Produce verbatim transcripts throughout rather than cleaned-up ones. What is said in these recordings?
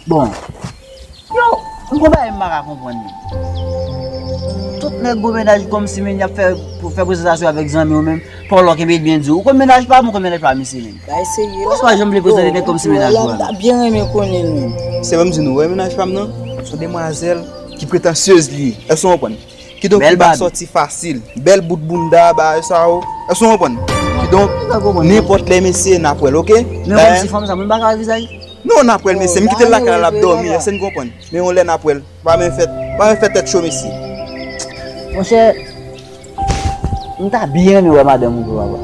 Bon, yo, m gon bagay m pa ka konprann li. Tout nèg gon mennaj kòmsi men y ap fè, pou fè prezantasyon avèk zanmi w menm. Pòlò kenbe l byen di. Ou konn mennaj pa m, ou konn mennaj pa misye menm. Bay serye. Ou pa janm vle prezante nèg kòmsi mennaj ou a. M ta byen renmen konnen l menm. Se ban m di nou, wè mennaj pa m nan, se yon demwazèl ki pretansyez li ye. Èske w konprann? Kidonk, li pa sòti fasil. Bèl bout bounda, bagay sa yo. Èske w konprann? Kidonk, nenpòt lè mesye, n ap wè l, oke? Men kòmsi fanm sa, mwen m pa ka wè vizaj. Non, n ap wè l, mesye. M kite l lakay la, l ap dòmi. Èske n konprann? Men yon lè n ap wè l. Pa menm fè, pa menm fè tèt cho, mesye. Monchè, m ta byen renmen wè madanm ou tou, papa.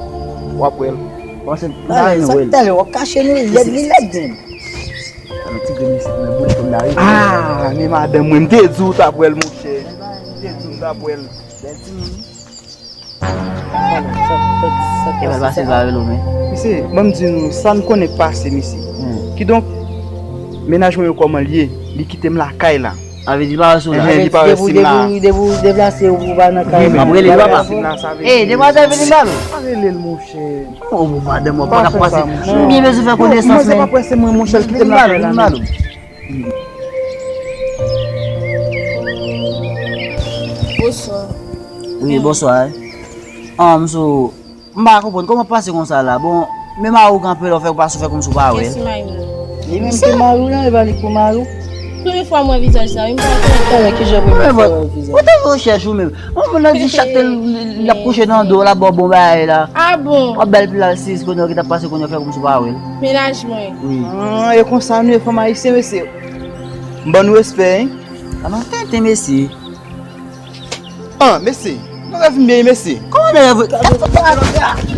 W ap wè l. Paske m ta renmen wè l. Sa k talè w ap kache nou, lèd li lèd menm. Sa yon ti grenn isit, men boule tonm la rive. Ah, men madanm mwen, m te di w t ap wè l, monchè. M te di w m t ap wè l. Bèl timoun. Sa, sa, sa, sa, e pa l pase pa rele w, men. Mesye, ban m di nou, sa n konnen k pase, mesye. Hmm. Kidonk, mennaj mwen yo kòman l ye, li kite m lakay la. Sa vle di li pa resi w la. Enhen, li pa resi m la. Depi w, depi w deplase, ou pa nan kay la. M ap rele l, papa. Ey, demwazèl vini ba nou. Pa rele l, monchè. Oh, madanm, ou pa ka pase. M byen bezwen fè konesans, men. Mwen, se pa prese mwen, monchè, l kite m lakay la, men. Bonswa. Wi, bonswa. Ah, m sou, m pa konprann kòman w pase konsa la. Bon, men mari w kanpe la, w fè w pase, w fè kòmsi w pa wè l. Kiyès ki mari m nan? Li menm ki mari w lan, e pa li ki mari w? Premye fwa m wè vizaj sa, wi, m pa konnen. Talè, kijan premye fwa w wè vizaj? Ou te fè rechèch ou menm. Bon, moun nan di chak te l, l ap kouche nan do, l ap ba w bon bagay la. Ah bon? W ap ba l pil alsis, kounye a w gentan pase, kounye a w fè kòmsi w pa wè l. Mennaj mwen. Wi. Ah, e konsa nou ye fanm ayisyen, mesye. M ban nou respè, hein. A nan tenten, mesye. Ah, mesye. Nou revin byen, mesye. Kòman nou revin?